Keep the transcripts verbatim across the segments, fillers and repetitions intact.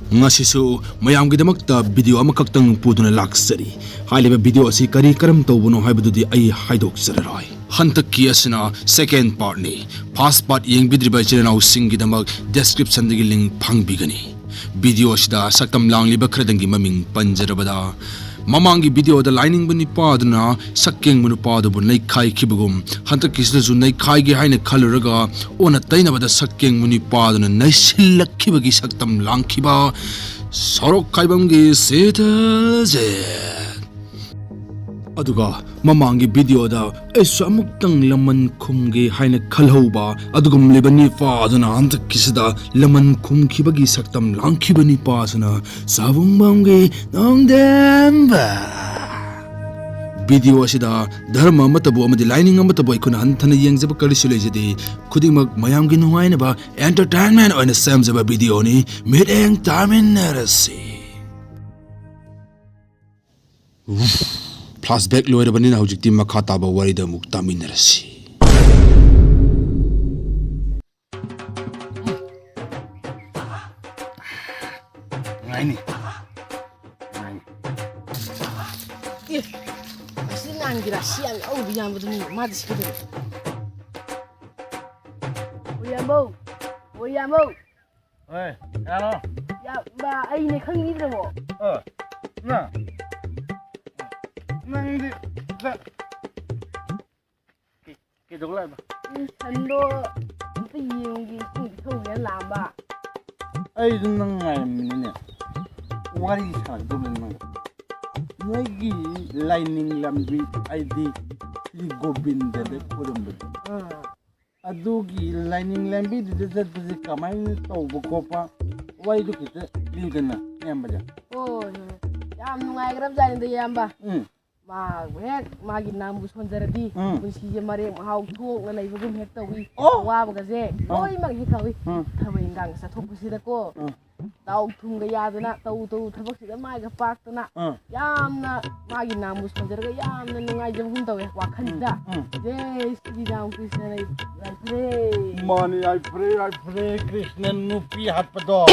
ꯉꯁꯤꯁꯨ ꯃꯌꯥꯝꯒꯤꯗꯃꯛꯇ video ꯑꯃꯈꯛꯇꯪ ꯄꯨꯗꯨꯅ ꯂꯥꯛꯆꯔꯤ꯫ ꯍꯥꯏꯔꯤꯕ video ꯑꯁꯤ ꯀꯔꯤ ꯀꯔꯝ ꯇꯧꯕꯅꯣ ꯍꯥꯏꯕꯗꯨꯗꯤ ꯑꯩ ꯍꯥꯏꯗꯣꯛꯆꯔꯔꯣꯏ꯫ ꯍꯟꯗꯛꯀꯤ ꯑꯁꯤꯅ second partꯅꯤ꯫ First part ꯌꯦꯡꯕꯤꯗ꯭ꯔꯤꯕ ꯏꯆꯤꯜ ꯏꯅꯥꯎꯁꯤꯡꯒꯤꯗꯃꯛ descriptionꯗꯒꯤ link ꯐꯪꯕꯤꯒꯅꯤ꯫ Video ꯑꯁꯤꯗ ꯁꯛꯇꯝ ꯂꯥꯡꯂꯤꯕ ꯈꯔꯗꯪꯒꯤ ꯃꯃꯤꯡ ꯄꯟꯖꯔꯕꯗ, ꯃꯃꯥꯡꯒꯤ videoꯗ ꯂꯥꯏꯅꯤꯡꯕ ꯅꯤꯄꯥꯗꯨꯅ ꯁꯛꯀꯦꯡꯕ ꯅꯨꯄꯥꯗꯨꯕꯨ ꯅꯩꯈꯥꯏꯈꯤꯕꯒꯨꯝ, ꯍꯟꯗꯛꯀꯤꯁꯤꯗꯁꯨ ꯅꯩꯈꯥꯏꯒꯦ ꯍꯥꯏꯅ ꯈꯜꯂꯨꯔꯒ ꯑꯣꯟꯅ ꯇꯩꯅꯕꯗ ꯁꯛꯀꯦꯡꯕ ꯅꯤꯄꯥꯗꯨꯅ ꯅꯩꯁꯤꯜꯂꯛꯈꯤꯕꯒꯤ ꯁꯛꯇꯝ ꯂꯥꯡꯈꯤꯕ ꯁꯣꯔꯣꯛ ꯈꯥꯏꯕꯝꯒꯤ ꯁꯤꯇꯜꯁꯦ꯫ ꯑꯗꯨꯒ ꯃꯃꯥꯡꯒꯤ videoꯗ ꯑꯩꯁꯨ ꯑꯃꯨꯛꯇꯪ ꯂꯃꯟ ꯈꯨꯝꯒꯦ ꯍꯥꯏꯅ ꯈꯜꯍꯧꯕ ꯑꯗꯨꯒꯨꯝꯂꯤꯕ ꯅꯤꯄꯥꯗꯨꯅ ꯍꯟꯗꯛꯀꯤꯁꯤꯗ ꯂꯃꯟ ꯈꯨꯝꯈꯤꯕꯒꯤ ꯁꯛꯇꯝ ꯂꯥꯡꯈꯤꯕ ꯅꯤꯄꯥꯁꯤꯅ ꯁꯥꯕꯨꯡꯕꯝꯒꯤ ꯅꯣꯡꯗꯝꯕ꯫ Video ꯑꯁꯤꯗ ꯙꯔꯃ ꯑꯃꯠꯇꯕꯨ ꯑꯃꯗꯤ ꯂꯥꯏꯅꯤꯡ ꯑꯃꯠꯇꯕꯨ ꯑꯩꯈꯣꯏꯅ ꯍꯟꯊꯅ ꯌꯦꯡꯖꯕ ꯀꯔꯤꯁꯨ ꯂꯩꯖꯗꯦ꯫ ꯈꯨꯗꯤꯡꯃꯛ ꯃꯌꯥꯝꯒꯤ ꯅꯨꯡꯉꯥꯏꯅꯕ entertainment ꯑꯣꯏꯅ ꯁꯦꯝꯖꯕ videoꯅꯤ꯫ ꯃꯤꯠꯌꯦꯡ ꯇꯥꯃꯤꯟꯅꯔꯁꯤ꯫ Flashback ꯂꯣꯏꯔꯕꯅꯤꯅ ꯍꯧꯖꯤꯛꯇꯤ ꯃꯈꯥ ꯇꯥꯕ ꯋꯥꯔꯤꯗ ꯑꯃꯨꯛ ꯇꯥꯃꯤꯟꯅꯔꯁꯤ꯫ ꯅꯨꯡꯉꯥꯏꯅꯤ꯫ ꯅꯨꯡꯉꯥꯏꯅꯤ꯫ ꯑꯦ, ꯑꯁꯤ ꯅꯍꯥꯟꯒꯤ ꯔꯥꯁꯤ ꯌꯥꯝ ꯌꯥꯎꯕ ꯏꯌꯥꯝꯕꯗꯨꯅꯤ, ꯃꯥꯗꯤ ꯁꯤꯗ꯫ ꯑꯣ ꯏꯌꯥꯝꯕꯧ, ꯑꯣ ꯏꯌꯥꯝꯕꯧ꯫ ꯍꯣꯏ, ꯌꯥꯔꯣ? ꯏꯌꯥꯝꯕ, ꯑꯩꯅꯦ ꯈꯪꯕꯤꯗ꯭ꯔꯕꯣ? ꯑ, ꯅꯪ? ꯅꯪꯗꯤ ꯆꯠ-, ꯀꯩ-, ꯀꯩꯗꯧ ꯂꯥꯛꯏꯕ? ꯎꯝ, ꯁꯟꯗꯣ ꯑꯝꯇ ꯌꯦꯡꯒꯦ, ꯏꯁꯤꯡ ꯄꯤꯊꯧꯒꯦꯅ ꯂꯥꯛꯑꯝꯕ꯫ ꯑꯩꯁꯨ ꯅꯪ ꯉꯥꯏꯔꯝꯃꯤꯅꯤꯅꯦ꯫ ꯋꯥꯔꯤ ꯁꯥꯟꯅꯗꯧꯕ ꯅꯪ꯫ ꯅꯣꯏꯒꯤ ꯂꯥꯏꯅꯤꯡ ꯂꯝꯕꯤ, ꯍꯥꯏꯗꯤ ꯁ꯭ꯔꯤ ꯒꯣꯕꯤꯟꯗꯗ ꯈꯨꯔꯨꯝꯕꯗꯣ꯫ ꯑꯥ꯫ ꯑꯗꯨꯒꯤ ꯂꯥꯏꯅꯤꯡ ꯂꯝꯕꯤꯗꯨꯗ ꯆꯠꯄꯁꯦ ꯀꯃꯥꯏꯅ ꯇꯧꯕ ꯈꯣꯠꯄ, ꯋꯥꯔꯤꯗꯨ ꯈꯤꯇ ꯂꯤꯌꯨꯗꯅ, ꯏꯌꯥꯝꯕꯗ꯫ ꯍꯣꯏ, ꯍꯣꯏ꯫ ꯌꯥꯝ ꯅꯨꯡꯉꯥꯏꯈ꯭ꯔꯕꯖꯥꯠꯅꯤꯗ, ꯏꯌꯥꯝꯕ꯫ ꯎꯝ꯫ ꯃꯥ ꯍꯦꯛ ꯃꯥꯒꯤ ꯅꯥꯝꯕꯨ ꯁꯣꯟꯖꯔꯗꯤ, ꯎꯝ꯫ ꯄꯨꯟꯁꯤꯁꯦ ꯃꯔꯦꯛ ꯃꯍꯥꯎ ꯊꯣꯛꯅ ꯂꯩꯕꯒꯨꯝ ꯍꯦꯛ ꯇꯧꯏ꯫ ꯑꯣ! ꯑꯋꯥꯕꯒꯁꯦ ꯑꯥ꯫ ꯂꯣꯏꯅꯃꯛ ꯍꯦꯛ ꯀꯥꯎꯏ꯫ ꯎꯝ꯫ ꯊꯕꯛ ꯏꯟꯈꯥꯡ ꯆꯠꯊꯣꯛꯄꯁꯤꯗꯀꯣ, ꯎꯝ꯫ ꯊꯥꯎ ꯊꯨꯝꯒ ꯌꯥꯗꯅ ꯇꯧ ꯇꯧ ꯊꯕꯛꯁꯤꯗ ꯃꯥꯏꯒ ꯄꯥꯛꯇꯅ, ꯑꯥ꯫ ꯌꯥꯝꯅ ꯃꯥꯒꯤ ꯅꯥꯝꯕꯨ ꯁꯣꯟꯖꯔꯒ ꯌꯥꯝꯅ ꯅꯨꯡꯉꯥꯏꯖꯕꯒꯨꯝ ꯇꯧꯋꯦ ꯋꯥꯈꯜꯁꯤꯗ꯫ ꯎꯝ, ꯎꯝ꯫ ꯖꯦ ꯁ꯭ꯔꯤ ꯔꯥꯝ ꯀ꯭ꯔꯤꯁꯅ ꯂꯩ-, ꯂꯩꯈ꯭ꯔꯦ꯫ ꯃꯥꯅꯤ, ꯌꯥꯏꯐꯔꯦ, ꯌꯥꯏꯐꯔꯦ, ꯀ꯭ꯔꯤꯁꯅ ꯅꯨꯄꯤ ꯍꯥꯠꯄꯗꯣ꯫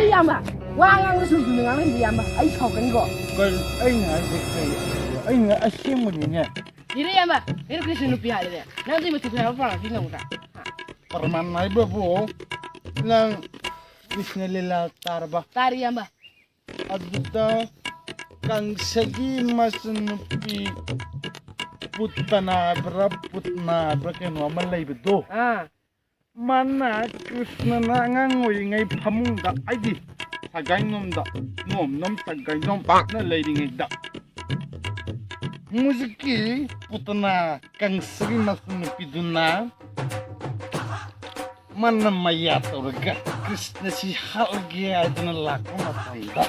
ꯏꯌꯥꯝꯕ꯫ ꯋꯥ ꯉꯥꯡꯕ ꯁꯨꯝ ꯁꯨꯝ ꯉꯥꯡꯍꯟꯕ ꯏꯌꯥꯝꯕ, ꯑꯩ ꯁꯥꯎꯔꯛꯀꯅꯤꯀꯣ꯫ ꯀꯩ-, ꯑꯩꯅ ꯍꯥꯏꯁꯦ ꯀꯩ? ꯑꯩꯅ ꯑꯁꯦꯡꯕꯅꯤꯅꯦ꯫ ꯏꯔꯦ ꯏꯌꯥꯝꯕ, ꯀꯩꯅꯣ ꯀ꯭ꯔꯤꯁꯅ ꯅꯨꯄꯤ ꯍꯥꯠꯂꯦꯅꯦ꯫ ꯅꯪꯗꯤ ꯃꯊꯨ ꯐꯩ ꯍꯥꯏꯕ ꯄꯥꯎꯔꯛꯇꯤ ꯅꯪꯗ꯭ꯔꯥ? ꯄ꯭ꯔꯃꯥꯟ ꯍꯥꯏꯕꯕꯨ ꯅꯪ ꯀ꯭ꯔꯤꯁꯅ ꯂꯤꯂꯥ ꯇꯥꯔꯕ? ꯇꯥꯔꯦ ꯏꯌꯥꯝꯕ꯫ ꯑꯗꯨꯗ ꯀꯪꯁꯒꯤ ꯃꯆꯟꯅꯨꯄꯤ ꯄꯨꯇꯅꯥ ꯍꯥꯏꯕ꯭ꯔꯥ, ꯄꯨꯇꯅꯥ ꯍꯥꯏꯕ꯭ꯔꯥ ꯀꯩꯅꯣ ꯑꯃ ꯂꯩꯕꯗꯣ꯫ ꯑꯥ꯫ ꯃꯥꯅ ꯀ꯭ꯔꯤꯁꯅꯅ ꯑꯉꯥꯡ ꯑꯣꯏꯔꯤꯉꯩ ꯐꯃꯨꯡꯗ ꯑꯩꯒꯤ ꯁꯒꯥꯏ ꯅꯣꯝꯗ ꯅꯣꯝ ꯅꯣꯝ ꯁꯒꯥꯏ ꯅꯣꯝꯅ ꯂꯩꯔꯤꯉꯩꯗ ꯍꯧꯖꯤꯛꯀꯤ ꯄꯨꯇꯅꯥ ꯀꯪꯁꯒꯤ ꯃꯆꯟꯅꯨꯄꯤꯗꯨꯅ ꯃꯥꯅ ꯃꯌꯥ ꯇꯧꯔꯒ ꯀ꯭ꯔꯤꯁꯅꯁꯤ ꯍꯥꯠꯂꯒꯦ ꯍꯥꯏꯗꯨꯅ ꯂꯥꯛꯄ ꯃꯇꯝꯗ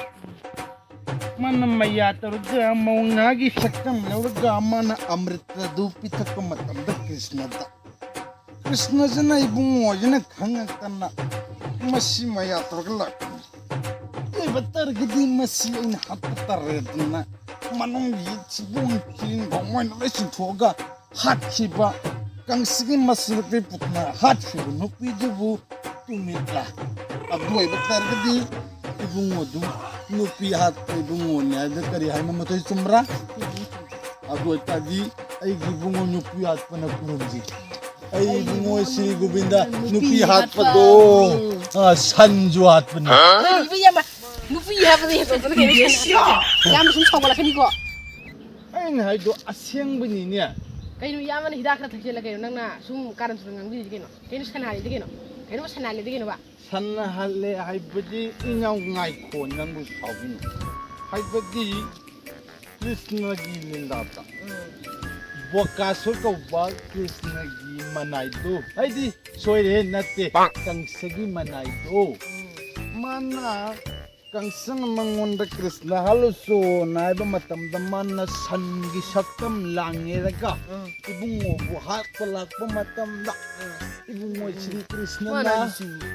ꯃꯥꯅ ꯃꯌꯥ ꯇꯧꯔꯒ ꯃꯧꯅꯥꯒꯤ ꯁꯛꯇꯝ ꯂꯧꯔꯒ ꯃꯥꯅ ꯑꯃ꯭ꯔꯤꯇꯗꯨ ꯄꯤꯊꯛꯄ ꯃꯇꯝꯗ ꯀ꯭ꯔꯤꯁꯅꯗ, ꯀ꯭ꯔꯤꯁꯅꯁꯤꯅ ꯏꯕꯨꯡꯉꯣꯁꯤꯅ ꯈꯪꯉꯛꯇꯅ ꯃꯁꯤ ꯃꯌꯥ ꯇꯧꯔꯒ ꯂꯥꯛꯄꯅꯤ꯫ ꯑꯗꯨ ꯑꯣꯏꯕ ꯇꯥꯔꯒꯗꯤ ꯃꯁꯤ ꯑꯩꯅ ꯍꯥꯠꯄ ꯇꯥꯔꯦꯗꯅ ꯃꯅꯨꯡꯒꯤ ꯊꯤꯕꯣꯡ ꯊꯤꯔꯤꯟ ꯐꯥꯎ ꯃꯣꯏꯅ ꯂꯣꯏ ꯆꯤꯡꯊꯣꯛꯑꯒ ꯍꯥꯠꯈꯤꯕ ꯀꯪꯁꯤꯒꯤ ꯃꯆꯟꯅꯨꯄꯤ ꯄꯨꯇꯅꯥ ꯍꯥꯠꯈꯤꯕ ꯅꯨꯄꯤꯗꯨꯕꯨ ꯇꯨꯃꯤꯠꯂ? ꯑꯗꯨ ꯑꯣꯏꯕ ꯇꯥꯔꯒꯗꯤ ꯏꯕꯨꯡꯉꯣꯗꯨ ꯅꯨꯄꯤ ꯍꯥꯠꯄ ꯏꯕꯨꯡꯉꯣꯅꯤ ꯍꯥꯏꯕꯗ ꯀꯔꯤ ꯍꯥꯏꯅꯣ? ꯃꯗꯨ ꯆꯨꯝꯕ꯭ꯔꯥ? ꯑꯗꯨ ꯑꯣꯏꯇꯥꯔꯗꯤ ꯑꯩꯒꯤ ꯏꯕꯨꯡꯉꯣ ꯅꯨꯄꯤ ꯍꯥꯠꯄꯅ ꯈꯨꯔꯨꯝꯁꯤ꯫ ꯑꯩ ꯏꯕꯨꯡꯉꯣ ꯁ꯭ꯔꯤ ꯒꯣꯕꯤꯟꯗ ꯅꯨꯄꯤ ꯍꯥꯠꯄꯗꯣ, ꯑ, ꯁꯟꯁꯨ ꯍꯥꯠꯄꯅꯤ꯫ ꯀꯔꯤꯕ ꯏꯌꯥꯝꯕ? ꯅꯨꯄꯤ ꯍꯥꯏꯕꯗꯤ ꯍꯦꯟꯇꯣꯛꯇꯅ ꯀꯩꯅꯣ? ꯏꯌꯥꯝꯕ ꯁꯨꯝ ꯁꯥꯎꯒꯠꯂꯛꯀꯅꯤꯀꯣ꯫ ꯑꯩꯅ ꯍꯥꯏꯗꯣ ꯑꯁꯦꯡꯕꯅꯤꯅꯦ꯫ ꯀꯩꯅꯣ ꯏꯌꯥꯝꯕꯅ ꯍꯤꯗꯥꯛ ꯈꯔ ꯊꯛꯆꯜꯂ ꯀꯩꯅꯣ ꯅꯪꯅ ꯁꯨꯝ ꯀꯥꯔꯟ ꯁꯨꯔꯟ ꯉꯥꯡꯕꯤꯔꯤꯁꯦ ꯀꯩꯅꯣ? ꯀꯩꯅꯣ ꯁꯅꯥꯔꯤꯗꯤ ꯀꯩꯅꯣ? ꯀꯩꯅꯣ ꯁꯅꯥꯔꯤꯗꯤ ꯀꯩꯅꯣꯕ? ꯁꯟꯅ ꯍꯜꯂꯦ ꯍꯥꯏꯕꯗꯤ ꯏꯅꯥꯎ ꯉꯥꯏꯈꯣ ꯅꯪꯕꯨ ꯁꯥꯎꯒꯅꯨ꯫ ꯍꯥꯏꯕꯗꯤ ꯀ꯭ꯔꯤꯁꯅꯒꯤ ꯂꯤꯂꯥꯗ ꯎꯝ꯫ ꯕꯣꯀꯥꯁꯨꯔ ꯀꯧꯕ ꯀ꯭ꯔꯤꯁꯅꯒꯤ ꯃꯅꯥꯏꯗꯨ, ꯑꯩꯗꯤ ꯁꯣꯏꯔꯦ ꯅꯠꯇꯦ, ꯀꯪꯁꯒꯤ ꯃꯅꯥꯏꯗꯨ ꯎꯝ꯫ ꯃꯥꯅ ꯀꯪꯁꯅ ꯃꯉꯣꯟꯗ ꯀ꯭ꯔꯤꯁꯅ ꯍꯥꯠꯂꯨꯆꯣꯅ ꯍꯥꯏꯕ ꯃꯇꯝꯗ ꯃꯥꯅ ꯁꯟꯒꯤ ꯁꯛꯇꯝ ꯂꯥꯡꯉꯦꯔꯒ ꯎꯝ꯫ ꯏꯕꯨꯡꯉꯣꯕꯨ ꯍꯥꯠꯄ ꯂꯥꯛꯄ ꯃꯇꯝꯗ ꯎꯝ꯫ ꯏꯕꯨꯡꯉꯣ ꯁ꯭ꯔꯤ ꯀ꯭ꯔꯤꯁꯅꯅ ꯃꯥꯅ ꯍꯥꯏꯁꯤ ꯆꯨꯝꯃꯤ꯫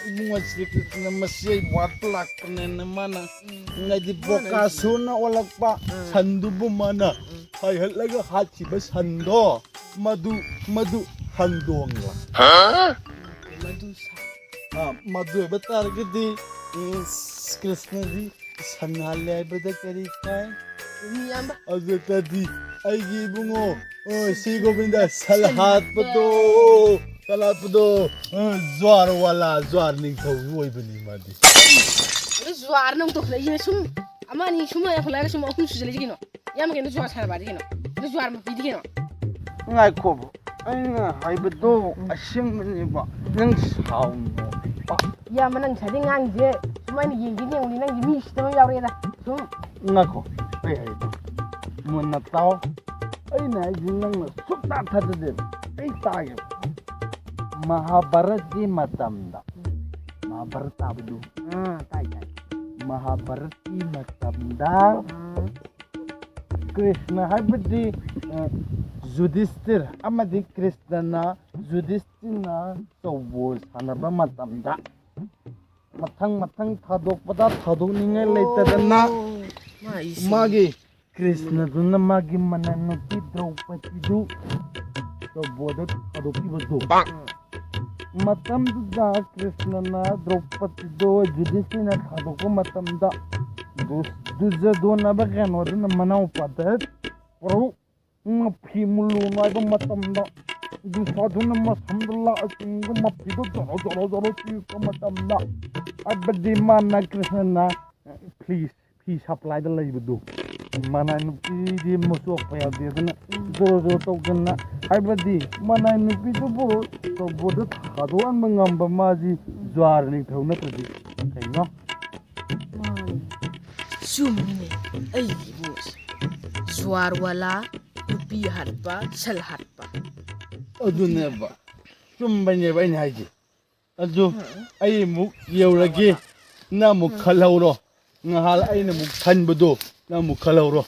ꯏꯕꯨꯡꯉꯣ ꯁ꯭ꯔꯤ ꯀ꯭ꯔꯤꯁꯅ ꯃꯁꯤ ꯑꯩ ꯋꯥꯠꯄ ꯂꯥꯛꯄꯅꯦꯅ ꯃꯥꯅ ꯎꯝ꯫ ꯍꯥꯏꯗꯤ ꯃꯥꯅ ꯍꯥꯏꯁꯤ ꯕꯣꯀꯥꯁꯨꯔꯅ ꯑꯣꯜꯂꯛꯄ ꯎꯝ꯫ ꯁꯟꯗꯨꯕꯨ ꯃꯥꯅ ꯎꯝ꯫ ꯍꯥꯏꯍꯠꯂꯒ ꯍꯥꯠꯈꯤꯕ ꯁꯟꯗꯣ ꯃꯗꯨ ꯃꯗꯨ ꯍꯪꯗꯣꯡꯂ? ꯃꯗꯨ ꯁꯥ- ꯑ, ꯃꯗꯨ ꯑꯣꯏꯕ ꯇꯥꯔꯒꯗꯤ ꯏꯁ, ꯀ꯭ꯔꯤꯁꯅꯗꯤ ꯁꯟ ꯍꯥꯠꯂꯦ ꯍꯥꯏꯕꯗ ꯀꯔꯤ ꯀꯥꯏ? ꯃꯤ ꯌꯥꯝꯕ꯫ ꯑꯗꯨꯗꯗꯤ ꯑꯩꯒꯤ ꯏꯕꯨꯡꯉꯣ, ꯑꯣ, ꯁꯤ ꯒꯣꯕꯤꯟꯗ ꯁꯟ ꯍꯥꯠꯄꯗꯣ, ꯁꯟ ꯍꯥꯠꯄꯗꯣ, ꯑ, ꯖ꯭ꯋꯥꯔ ꯋꯥꯂꯥ, ꯖ꯭ꯋꯥꯔ ꯅꯤꯡꯊꯧ ꯑꯣꯏꯕꯅꯤ ꯃꯥꯗꯤ꯫ ꯑꯗꯨ ꯖ꯭ꯋꯥꯔ ꯅꯪ ꯇꯧꯈꯠꯂꯛꯏꯁꯤꯅ ꯁꯨꯝ ꯑꯃ ꯑꯅꯤ ꯁꯨꯝ ꯌꯥꯝꯈꯠꯂꯛꯑꯒ ꯁꯨꯝ ꯑꯍꯨꯝ ꯁꯨꯖꯜꯂꯛꯏꯁꯤ ꯀꯩꯅꯣ? ꯏꯌꯥꯝꯕ ꯀꯩꯅꯣ ꯖꯨꯋꯥꯔ ꯁꯥꯟꯅꯕ ꯍꯥꯏꯗꯤ ꯀꯩꯅꯣ? ꯑꯗꯨ ꯖꯨꯋꯥꯔ ꯃꯄꯤꯗꯤ ꯀꯩꯅꯣ? ꯉꯥꯏꯈꯣꯕ, ꯑꯩꯅ ꯍꯥꯏꯕꯗꯣ ꯑꯁꯦꯡꯕꯅꯦꯕ, ꯅꯪ ꯁꯥꯎꯅꯣ꯫ ꯏꯌꯥꯝꯕ ꯅꯪ ꯉꯁꯥꯏꯗꯩ ꯉꯥꯡꯉꯤꯁꯦ ꯁꯨꯝ ꯑꯩꯅ ꯌꯦꯡꯒꯦ ꯌꯦꯡꯉꯨꯅꯤ ꯅꯪꯒꯤ ꯃꯤ ꯎꯁꯤꯠꯇꯕ ꯑꯃ ꯌꯥꯎꯔꯛꯑꯦꯗ꯫ ꯁꯨꯝ ꯉꯥꯏꯈꯣ, ꯑꯩ ꯍꯥꯏꯒꯦ꯫ ꯃꯨꯟꯅ ꯇꯥꯎ꯫ ꯑꯩꯅ ꯍꯥꯏꯁꯦ ꯅꯪꯅ ꯁꯨꯛꯇꯥ ꯊꯥꯖꯗꯦꯕ꯫ ꯑꯩ ꯇꯥꯒꯦꯕ꯫ ꯃꯍꯥꯚꯥꯔꯠꯀꯤ ꯃꯇꯝꯗ, ꯃꯍꯥꯚꯥꯔꯠ ꯇꯥꯕꯗꯨ? ꯑꯥ, ꯇꯥꯏ, ꯇꯥꯏ꯫ ꯃꯍꯥꯚꯥꯔꯠꯀꯤ ꯃꯇꯝꯗ ꯑꯥ꯫ ꯀ꯭ꯔꯤꯁꯅ ꯍꯥꯏꯕꯗꯤ, ꯑ, ꯖꯨꯙꯤꯁꯇꯤꯔ ꯑꯃꯗꯤ ꯀ꯭ꯔꯤꯁꯅꯅ ꯖꯨꯙꯤꯁꯇꯤꯔꯅ ꯇꯧꯕ ꯁꯥꯟꯅꯕ ꯃꯇꯝꯗ ꯃꯊꯪ ꯃꯊꯪ ꯊꯥꯗꯣꯛꯄꯗ ꯊꯥꯗꯣꯛꯅꯤꯡꯉꯥꯏ ꯂꯩꯇꯗꯅ ꯑꯣ, ꯃꯥꯏꯁꯦ꯫ ꯃꯥꯒꯤ ꯀ꯭ꯔꯤꯁꯅꯗꯨꯅ ꯃꯥꯒꯤ ꯃꯅꯥꯎꯅꯨꯄꯤ ꯗ꯭ꯔꯧꯄꯗꯤꯗꯨ ꯇꯧꯕꯗ ꯊꯥꯗꯣꯛꯈꯤꯕꯗꯣ꯫ ꯃꯇꯝꯗꯨꯗ ꯀ꯭ꯔꯤꯁꯅꯅ ꯗ꯭ꯔꯧꯄꯗꯤꯗꯣ ꯖꯨꯙꯤꯁꯇꯤꯔꯅ ꯊꯥꯗꯣꯛꯄ ꯃꯇꯝꯗ ꯗꯨ-, ꯗꯨꯖꯣꯙꯣꯟ ꯍꯥꯏꯕ ꯀꯩꯅꯣꯗꯨꯅ ꯃꯅꯥꯎꯄꯥꯗ ꯄꯨꯔꯛꯎ, ꯃꯐꯤ ꯃꯨꯜꯂꯨ ꯍꯥꯏꯕ ꯃꯇꯝꯗ ꯗꯨꯁꯥꯗꯨꯅ ꯃꯁꯝꯗ ꯂꯥꯛꯑ ꯆꯤꯡꯕ ꯃꯐꯤꯗꯣ ꯖꯣꯔꯣ ꯖꯣꯔꯣ ꯖꯣꯔꯣ ꯄꯤꯔꯛꯄ ꯃꯇꯝꯗ ꯍꯥꯏꯕꯗꯤ ꯃꯥꯅ ꯀ꯭ꯔꯤꯁꯅꯅ ꯐꯤ, ꯐꯤ ꯁꯄ꯭ꯂꯥꯏꯗ ꯂꯩꯕꯗꯣ ꯃꯅꯥꯎ ꯅꯨꯄꯤꯗꯤ ꯃꯆꯣꯛꯄ ꯌꯥꯗꯦꯗꯅ ꯖꯣꯔꯣ ꯖꯣꯔꯣ ꯇꯧꯗꯅ ꯍꯥꯏꯕꯗꯤ ꯃꯅꯥꯎ ꯅꯨꯄꯤꯗꯨꯕꯨ ꯇꯧꯕꯗ ꯊꯥꯗꯣꯛꯍꯟꯕ ꯉꯝꯕ ꯃꯥꯁꯤ ꯖ꯭ꯋꯥꯔ ꯅꯤꯡꯊꯧ ꯅꯠꯇ꯭ꯔꯗꯤ ꯀꯩꯅꯣ? ꯃꯥꯅꯤ꯫ ꯆꯨꯝꯃꯤꯅꯦ ꯑꯩꯒꯤ ꯏꯕꯨꯡꯁꯦ꯫ ꯖ꯭ꯋꯥꯔ ꯋꯥꯂꯥ, ꯅꯨꯄꯤ ꯍꯥꯠꯄ, ꯁꯟ ꯍꯥꯠꯄ꯫ ꯑꯗꯨꯅꯦꯕ꯫ ꯆꯨꯝꯕꯅꯦꯕ ꯑꯩꯅ ꯍꯥꯏꯁꯦ꯫ ꯑꯗꯨ ꯑꯩ ꯑꯃꯨꯛ ꯌꯧꯔꯒꯦ꯫ ꯅꯪ ꯑꯃꯨꯛ ꯈꯜꯍꯧꯔꯣ꯫ ꯉꯍꯥꯟ ꯑꯩꯅ ꯑꯃꯨꯛ ꯈꯟꯕꯗꯣ ꯅꯪ ꯑꯃꯨꯛ ꯈꯜꯍꯧꯔꯣ꯫